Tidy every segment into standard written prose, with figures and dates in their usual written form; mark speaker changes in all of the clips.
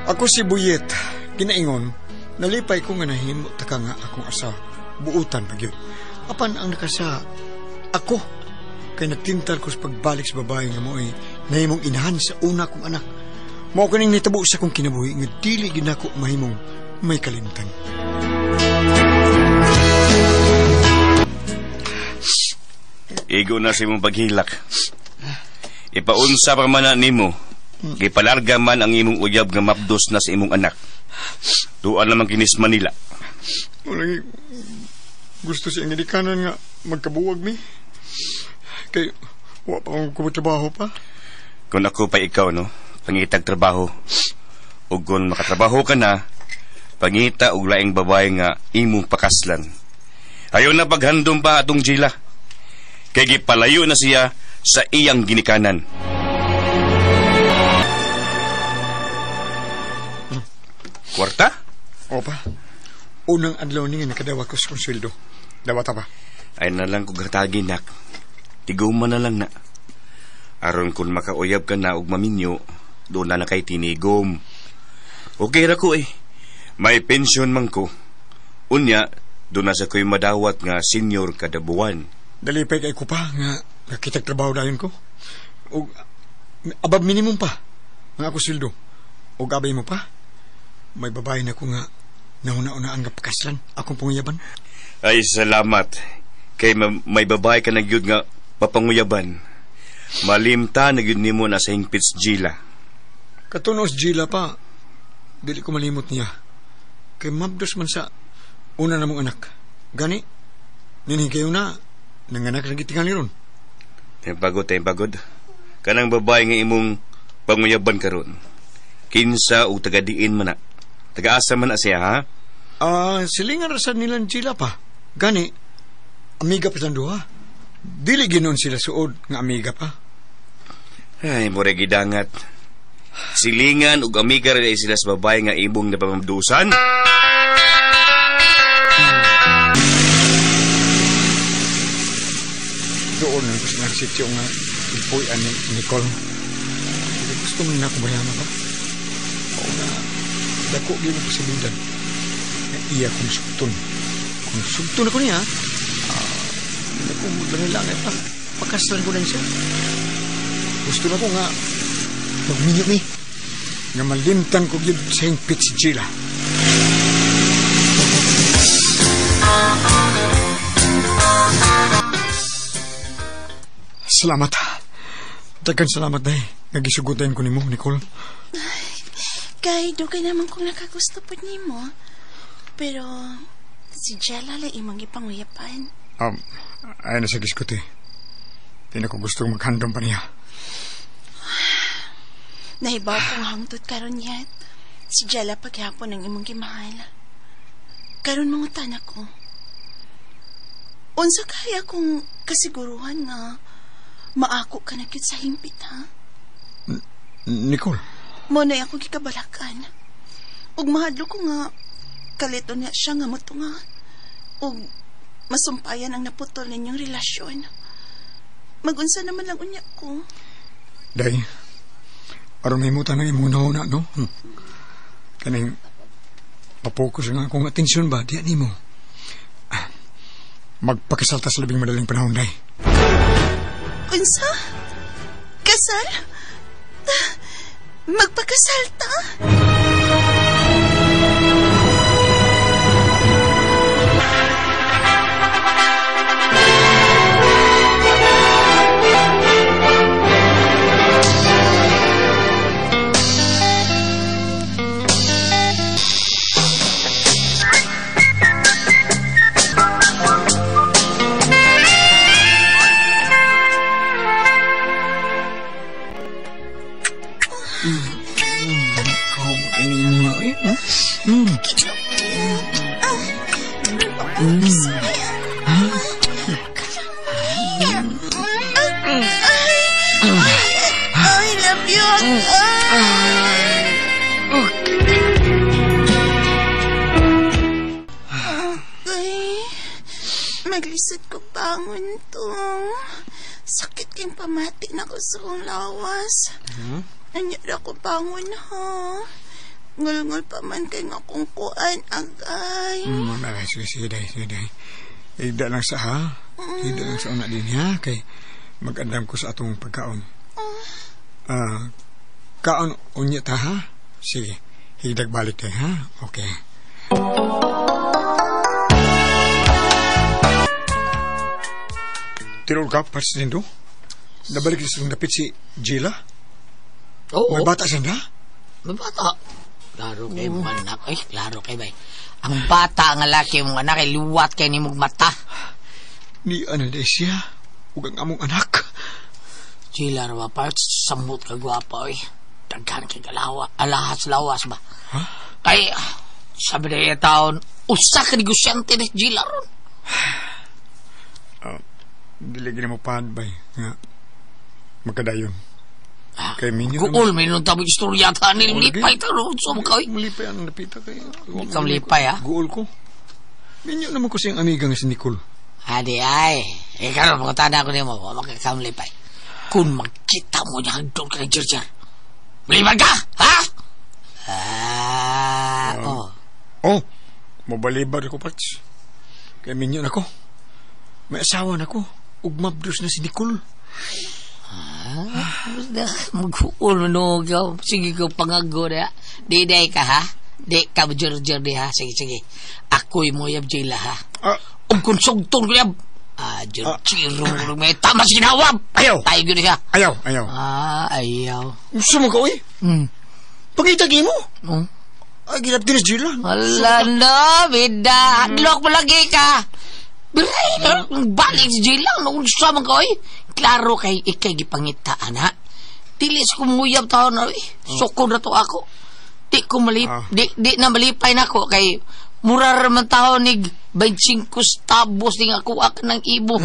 Speaker 1: Ako si Buyet, ginaingon, nalipay ko nga nahimo taka nga akong asa, buutan pa gyud. Apan ang nakasa, ako, kay nagtintal ko sa pagbalik sa babae nga mo'y nahimong inahan sa una kong anak. Mao kaning nitabo sa akong kinabuhi nga dili gyud nako mahimong may kalimtan.
Speaker 2: Igo na sa imong paghilak. Ipaunsa pa man na nimo. Gipalarga man ang imong uyab nga mapdos na sa imong anak. Tuan naman kinis Manila.
Speaker 1: Walang gusto si Angelikanan nga magkabuwag mi. Kay wa pa akong kumatrabaho pa.
Speaker 2: Kung ako pa ikaw, no, pangitag trabaho. Ug kung makatrabaho ka na, pangita og laing babae nga imong pakaslan. Ayaw na paghandom pa atong Jila. Kay gipalayo na siya sa iyang ginikanan. Kwarta?
Speaker 1: Opa. Unang adlaw ni nga nakadawa ko sa sweldo. Dawata pa.
Speaker 2: Ay na lang kog hatagin, nak. Tiguma na lang na. Aron kung makauyab ka na og maminyo, doon na kay tinigom. Okay ra ko eh. May pensyon man ko. Unya, doon na sa ko'y madawat nga senior kada buwan.
Speaker 1: Dalipay kay ko pa nga nakitag trabaho dayon ko. Og above minimum pa nga ako sweldo. Og abay mo pa. May babae na ko nga nauna-unaan nga pakaslan akong panguyaban.
Speaker 2: Ay, salamat. Kay may babae ka na gyud nga papanguyaban. Malimta na gyud nimo na sa hingpit Gila.
Speaker 1: Katunos Gila pa, dili ko malimot niya. Kay mabdos man sa una na mong anak. Gani, ninhi kayo na, nanganak na gitingali ron.
Speaker 2: Tayong pagod. Kanang babae nga imong panguyaban karon. Kinsa o tagadiin man na. Tagaasa man na siya, ha?
Speaker 1: Silingan ra sa nilang Gila pa. Gani, amiga pa silang duha. Dili ginoon sila suod nga amiga pa.
Speaker 2: Ay, mura gidangat. Silingan ug amiga ra sila sa babae nga imong napamamdusan.
Speaker 1: Doon lang ko sa sityo nga ipuy-an ni Nicole. Gusto mo na akong bayama ba? Oo na, dako gyud ang posibilidad nga iya kong sugton. Kung sugton ako niya, naku, langay-langay pa. Pakaslan ko lang siya. Gusto na ko nga magminyo mi. Nga malimtan ko gyud sa hingpit si Gila. Salamat. Daghang salamat day. Nga gisugutan ko nimo, Nicole.
Speaker 3: Kay dugay naman kong nakagusto po nimo. Pero si Jella lang imong gipanguyapan.
Speaker 1: Ay na sa giskuti. Di na ko gusto maghandom pa niya.
Speaker 3: Nahibaw kong hangtod karon yat. Si Jella paghapon ang imong gimahal. Karon mangutan ako. Unsa kaya kong kasiguruhan nga maako ka na gyud sa himpit, ha?
Speaker 1: Nicole?
Speaker 3: Mo na ako gikabalakan. Ug mahadlo ko nga kalito niya siya nga motunga. Ug masumpayan ang naputol ninyong relasyon. Magunsa naman lang unya ko.
Speaker 1: Day, aron mahimutan ang imong nauna, no? Kaning papokus nga akong atensyon ba, diyan nimo. Magpakasal ta sa labing madaling panahon, Day.
Speaker 3: Unsa? Kasal? Magpakasal ta? I love you. Okay. Maglisod ko bangon to. Sakit kayong pamati na ko sa kong lawas. Anyara ko bangon, ha? Ngulngul pa man kay nga akong kuan, agay.
Speaker 1: Sige, sige, day, sige, day. Higda lang sa, ha? Higda lang sa una din, ha? Kay mag-andam ko sa atong pagkaon. Kaon unya ta, ha? Sige, higdag balik tayo, ha? Okay. Tirol ka, Parts Dindo? Nabalik sa dapit si Gila?
Speaker 4: Oo.
Speaker 1: May bata siya na?
Speaker 4: May bata. Klaro kay mong anak. Ay, klaro kay bay. Ang bata nga laki mong anak ay liwat kay ni mong mata.
Speaker 1: Ni ano na siya? Ug ang among anak.
Speaker 4: Gila rawa parts, samot ka gwapa oy. Daghan kay galawa, alahas lawas ba?
Speaker 1: Huh?
Speaker 4: Kay sabi na taon, usa ka negosyante ni Gila ron.
Speaker 1: Dili gini mo pad bay nga magkadayon. Kay minyo
Speaker 4: Guol, may nung tabo istorya ta ni lipay ta ron. So mo kay.
Speaker 1: Mulipay ang napita kay.
Speaker 4: Di ka mulipay, ha?
Speaker 1: Guol ko. Minyo naman ko siyang amiga nga si Nicole.
Speaker 4: Adi ay. Karon pangutana ko nimo, wa makakamlipay. Kung magkita mo niya hagdon ka ng Jerjer. Mulipay ka, ha? Oh.
Speaker 1: Oh, mabalibad ako, Parts. Kay minyo na ko. May asawa na ko. Ug mabdos na si Nicole.
Speaker 4: Mag-uul no ka. Sige ko pangago na. Di day ka ha. Di ka Jerjer di ha. Sige sige. Ako'y mo yab Jila ha. Ug kung sugton ko yab. Jerjer mo may tama sa ginawab.
Speaker 1: Ayaw.
Speaker 4: Tayo gyud siya.
Speaker 1: Ayaw, ayaw.
Speaker 4: Ayaw.
Speaker 1: Gusto mo ka oy? Pangita mo. Ay ginap din si Jila.
Speaker 4: Wala na, bida. Hadlok mo lagi ka. Biray, balik si Jila. Naunsa man ka oy. Klaro kay ikay gipangitaan ha. Dili sa kumuyab taon na oy. Sukod na to ako. Di ko malip, di na malipay na ko kay mura raman taon nig 25 tabos ding ako ak ng ibo.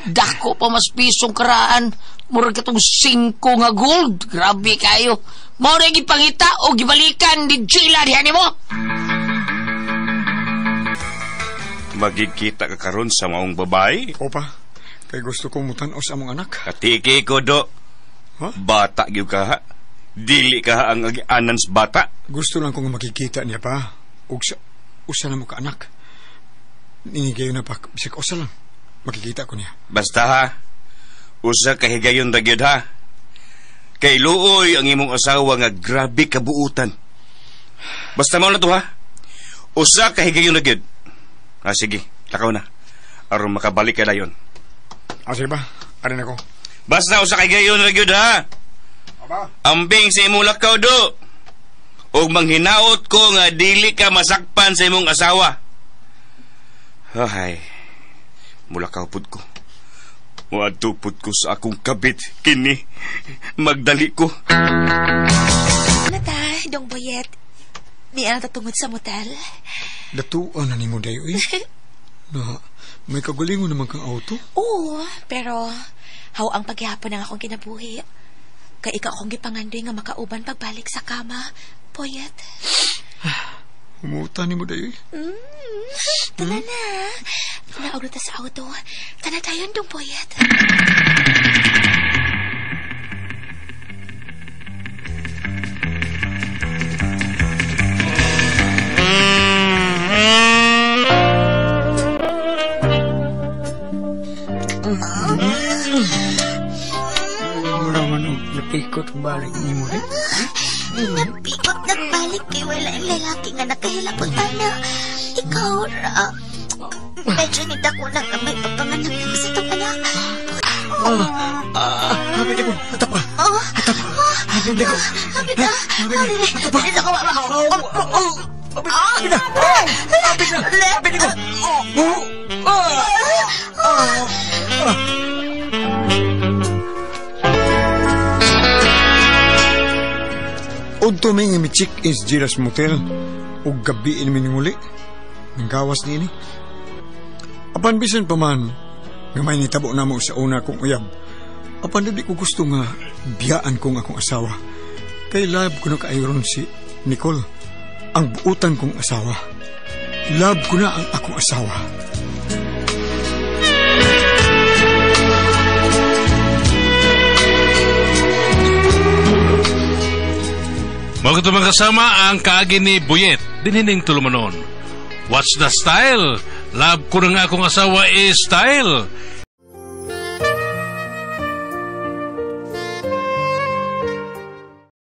Speaker 4: Dako pa mas pisong karaan. Mura katong 5 nga gold. Grabe kayo. Mao na gipangita o gibalikan ni Jila diha nimo.
Speaker 2: Magigkita ka karon sa maong babae?
Speaker 1: Opa, kay gusto kong mutan-aw sa among anak.
Speaker 2: Katiki ko do.
Speaker 1: Huh?
Speaker 2: Bata gyud ka ha. Dili ka ha ang agianan sa bata.
Speaker 1: Gusto lang kong makikita niya pa. Ug sa usa na mo ka anak. Ninigayon na pa, bisag usa lang. Makikita ko niya.
Speaker 2: Basta ha. Usa ka higayon ra gyud ha. Kay luoy ang imong asawa nga grabe kabuutan. Basta mao na to ha. Usa ka higayon ra gyud. Sige, lakaw na. Aron makabalik ka dayon.
Speaker 1: Sige ba? Arin ako.
Speaker 2: Basta usa ka higayon ra gyud ha.
Speaker 1: Aba.
Speaker 2: Ambing sa imong lakaw do. Ug manghinaot ko nga dili ka masakpan sa imong asawa. Hay. Mulakaw pud ko. Moadto pud ko sa akong kabit kini. Magdali ko.
Speaker 5: Nata, Dong Boyet. Di na tatungod sa motel.
Speaker 1: Datuan na nimo dayo eh. Na, may kagalingon naman kang auto.
Speaker 5: Oo, pero haw ang paghihapon ang akong kinabuhi. Kay ikaw akong gipangandoy nga makauban pagbalik sa kama, Boyet.
Speaker 1: Humuta nimo dayo eh.
Speaker 5: Tara na. Naog na ta sa auto. Tara tayo, Dong Boyet.
Speaker 1: Mura man og napikot balik nimo eh.
Speaker 5: Napikot nagbalik kay wala ang lalaki nga nakahilabot na. Ikaw ra. Medyo nita ko na may pagpanganak ko sa itong anak.
Speaker 1: Hapit ako. Atapa. Atapa. Hapit ako.
Speaker 5: Hapit na.
Speaker 1: Atapa.
Speaker 5: Hapit ako.
Speaker 1: Hapit na. Hapit na. Hapit ako. Udto may nga mi-check-in sa Gila's Motel ug gabi ini mininguli. Nanggawas ni ini. Apan bisan pa man nga may nitabo namo sa una kong uyab. Apan di ko gusto nga biyaan kong akong asawa. Kay love ko na kaayron si Nicole, ang buutan kong asawa. Love ko na ang akong asawa.
Speaker 6: Mao kato, mga kasama, ang kaagi ni Buyet dinhining tulumanon. What's the style? Love ko na nga akong asawa is style.